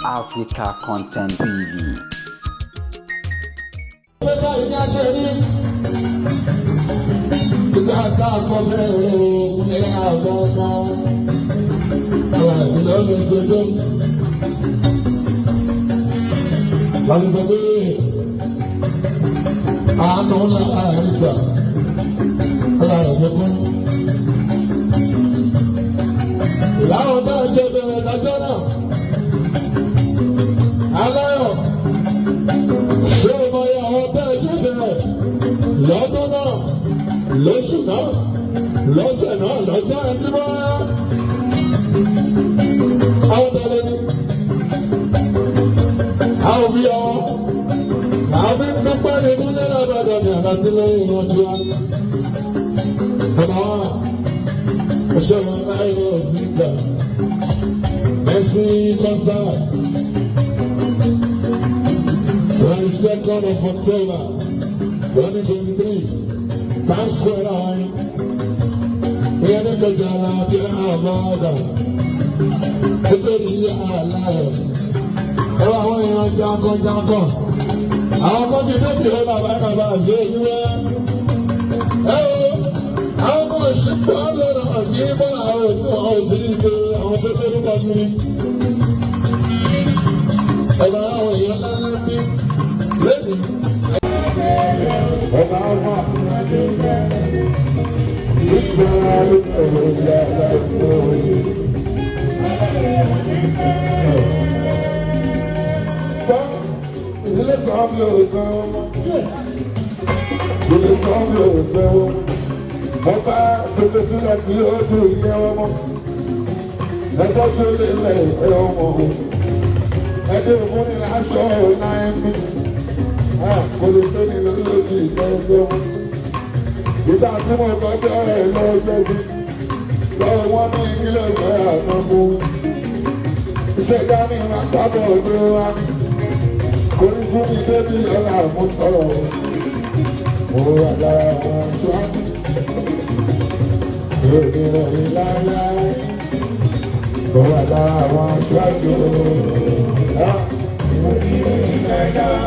Africa Content TV. Pẹ́pẹ́ ìní aṣọ ní. Ìgbà tá a kọ bẹ́ẹ̀ o, ẹ àwọn ọmọ. Àwọn ìlú mi gbẹdọ́. Láti sọ pé àánú ńlá àìgbà aláìjẹ fún. Ìlànà tá a ṣe bẹ̀rẹ̀ lọ́jọ́ náà. Aláyọ̀ ṣé o mọ iye àwọn tá a ṣe bẹ̀rẹ̀ lọ́dún náà, lóṣù náà, lọ́sẹ̀ náà, lọ́jọ́ ẹtí bá. Àwọn tẹ̀lé ni. Àwọn òbí ọ. Àwọn bí pípẹ́ ní kúnlẹ̀ lọ́dọọdọ ní àbátílẹ̀ ìyànjú wa. Bàbá wa, ọṣẹ́ wọn láyé òsì gbà. Mercy concert. 22nd of October, 2023. Times Square line. Ìyẹn ní kọjá aláàbí àbọ̀dà. Nítorí àlàyé. Ẹ wá àwọn èèyàn jankan-jankan. Àwọn ọmọ ti débi rẹ bàbá bàbá àti èyí wẹ́. Ẹ wo àwọn ọmọ ìṣípò lọ́nà àti bọ́lá àwọn òtún àwọn òbí ìgbé àwọn tó tó nípa sí. Ẹ̀rọ àwọn èèyàn ńláńlá bí lẹ́yìn. Ọba ọmọ ìgbà ẹ̀rọ ìyá ẹ̀rọ ìyá. Gbọ́ ìdílé kan mi ò sọ ọmọ. Ìdílé kan mi ò sọ ọmọ. Mo bá tuntun sílẹ̀ tí ó dùn ìyẹn ọmọ. Ẹjọ́ tó lé lẹ̀ ẹ̀ ọmọ. Ẹjọ́ ìfúnni láṣọ náà ń bí. Kò lè tó ní lóṣù ìtọ́jú ọmọ. Ìgbà tí mo kọjá ẹ̀ lọ́jọ́ sí. Lọ́wọ́ wọn ní ilé ìgbẹ́ àná mú. Iṣẹ́ dání máa sábà ọdún wa ní. Kò ní fún mi débi ọ̀la mú sọ̀rọ̀. Mo wà lára àwọn aṣọ àmì. Èmi rẹ̀ ní láéláé. Mo wà lára àwọn aṣọ àjò. Èmi rẹ̀ ní láéláé.